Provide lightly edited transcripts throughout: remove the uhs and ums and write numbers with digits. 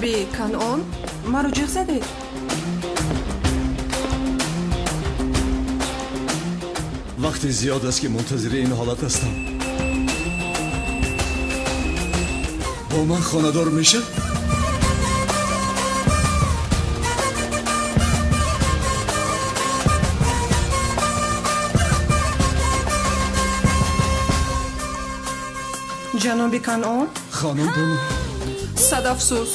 Ҷаноби Канъон, маро ҷиғ задед? Вақти зиёд аст ки мунтазири ин ҳолат ҳастам. Бо ман хонадор мешавад? Ҷаноби Канъон? Хонум Бону. Сад афсӯс.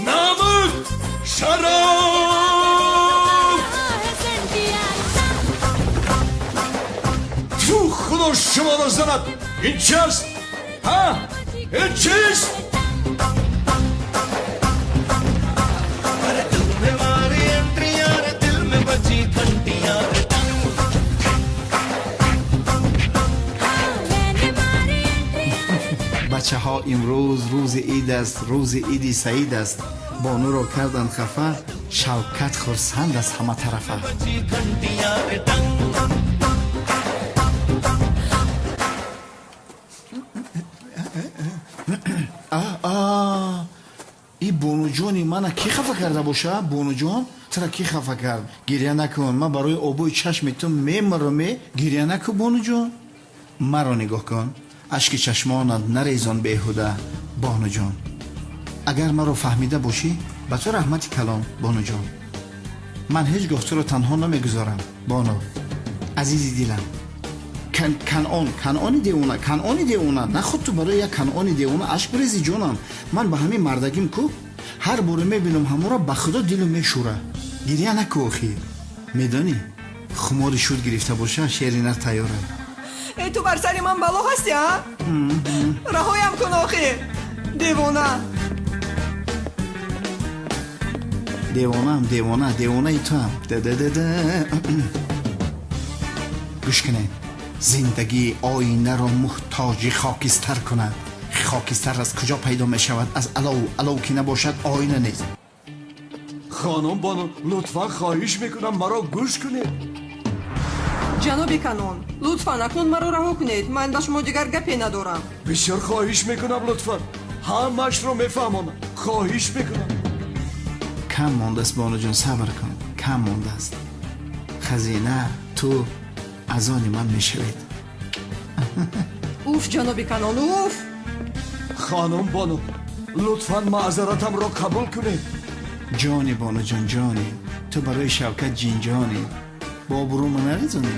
Намак! Шароб! Ту худо шуморо занад! Ин чи аст? Ҳа? Ин чист? Бачаҳо, имрӯз рӯзи ид аст, рӯзи иди саид аст. Бонуро карданд хафа, Шавкат хурсанд аз ҳама тарафа. И бонуҷони мана ки хафа карда боша? Бонуҷон, тура ки хафа кард? Гиря накун, ман барои обои чашми ту мемирам. Гиря накун, бонуҷон. Маро нигоҳ кун, ашки чашмонат нарезон беҳуда, бонуҷон. Агар маро фаҳмида бошӣ, ба ту раҳмати калон, бонуҷон. Ман ҳеҷ гоҳ туро танҳо намегузорам, бону. Азизи дилам. Канъон, Канъони девона, Канъони девона. Наход ту барои як Канъони девона ашк бирези, ҷонам. Ман ба ҳамин мардагим ку ҳар боре мебинам ҳамора, ба худо дилу мешӯра. Гиря наку охир. Медонӣ, хумори шуд гирифта боша, шери нар тайёра. Э, ту бар сари ман бало ҳастӣ, а? Раҳоям кун охир, девона. Девонаам, девона, девонаи туам. Да-да-да-да. Гӯш кунед, зиндагии оинаро муҳтоҷи хокистар кунад. Хокистар аз куҷо пайдо мешавад? Аз алов. Алов ки набошад, оина нест. Хонум Бону, лутфан хоҳиш мекунам, маро гӯш кунед. Ҷаноби Канъон, лутфан акнун маро раҳо кунед. Ман ба шумо дигар гапе надорам. Бисёр хоҳиш мекунам, лутфан. Ҳамашро мефаҳмонам. Хоҳиш мекунам. Кам мондааст, бонуҷон, сабр кун, кам мондааст. Хазина ту аз они ман мешавед. Уф, ҷаноби Канъон, уф! Хонум Бону, лутфан маъзаратамро қабул кунед. Ҷони бонуҷон, ҷони ту барои Шавкат ҷинҷони. Бо обрӯма нарезонӣ.